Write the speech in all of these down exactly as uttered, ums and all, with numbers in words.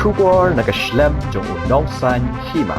Khubor na ka shlem jong u Nongsaiñ Hima.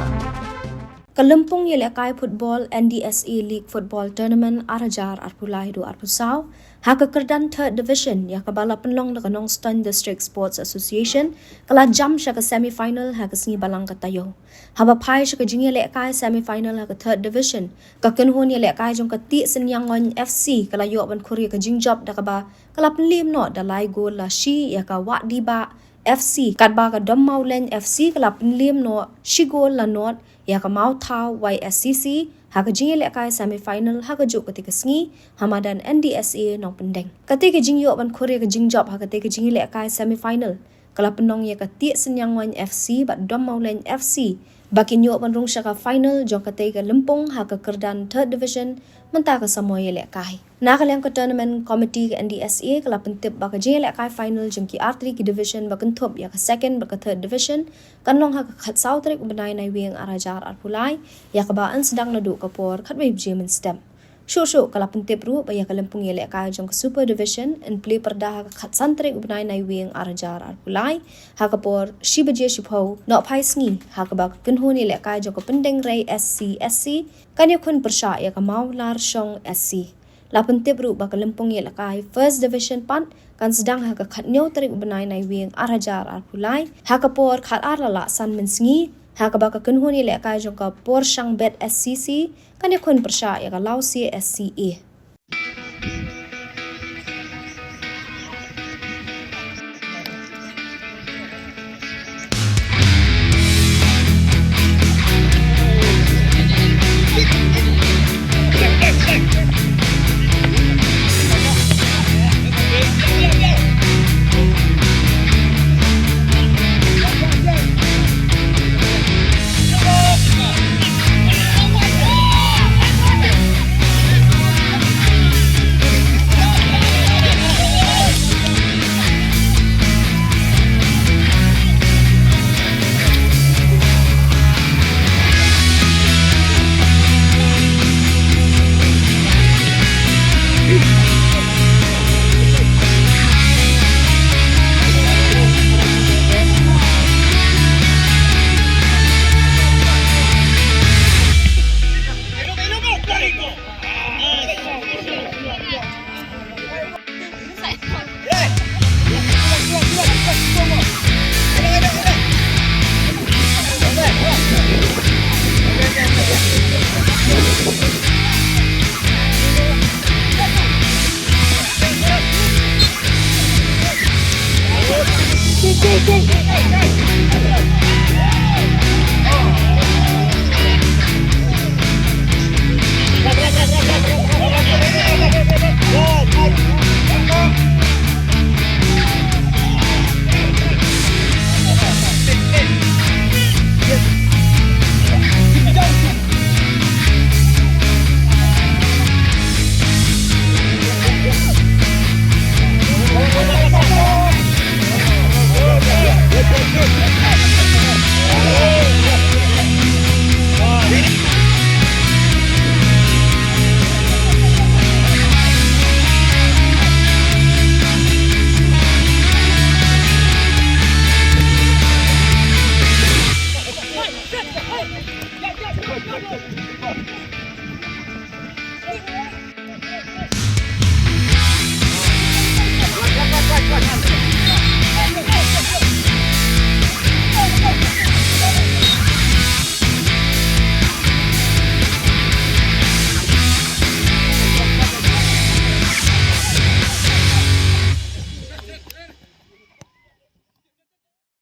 Ka lympung ïalehkai football N D S A League Football Tournament ar hajar arphew lai haduh arphew saw ha ka kyrdan Third Division, ïa kaba la pynlong da ka Nongstoiñ District Sports Association, ka la jam sha ka semi final ha ka sngi Balang ka taïew. Haba phai sha ka jingïalehkai semi final ha ka Third Division, ka kynhun ïalehkai jong ka Tih Synñiangoiñ F C ka la ïoh ban khur ïa ka jingjop da kaba ka la pynliem noh da lai gol la shi ïa ka Wahdibah F C, katba ka Dommawleiñ F C ka la pynliem noh shi gol la nod ïa ka Mawthaw Y S C C ha ka jingïalehkai semi final ha kajuh katei ka sngi ha madan N D S A Nongpyndeng. Katei ka jingïoh ban khur ïa ka jingjop ha katei ka jingïalehkai semi final ka la pynlong ïa ka Tih Synñiangoiñ F C bad Dommawleiñ F C ba kin ïoh ban rung sha ka final jong katei ka lympung ha ka kyrdan Third Division mynta ka samoi ïalehkai. Na ka liang ka tournament committee ka N D S A ka la pyntip ba ka jingïalehkai final jong ki artylli ki division ba kynthup ïa ka second bad ka third division kan long ha ka khatsaw tarik u bnai Naiwieng ar hajar arphew lai, ïa kaba yn sdang naduh ka por khatwei baje mynstep. Shuh shuh ka la pyntip ruh ba ïa ka lympung ïalehkai jong ka Super Division yn plie pyrda ha ka khatsan tarik u bnai Naiwieng ar hajar arphew lai ha ka por shi baje shiphew nohphai sngi, ha kaba ka kynhun ïalehkai jong ka Pyndengrei S C S C kan ïakhun pyrshah ïa ka Mawlarshong S C. La pyntip ruh ba ka lympung ïalehkai First Division pat kan sdang ha ka khathynñiew tarik u bnai Naiwieng ar hajar arphew lai ha ka por khatar la lah san mynsngi, ha kaba ka kynhun ïalehkai jong ka Porshang Bet S C C kan ïakhun pyrshah ïa ka Lawsia S C A.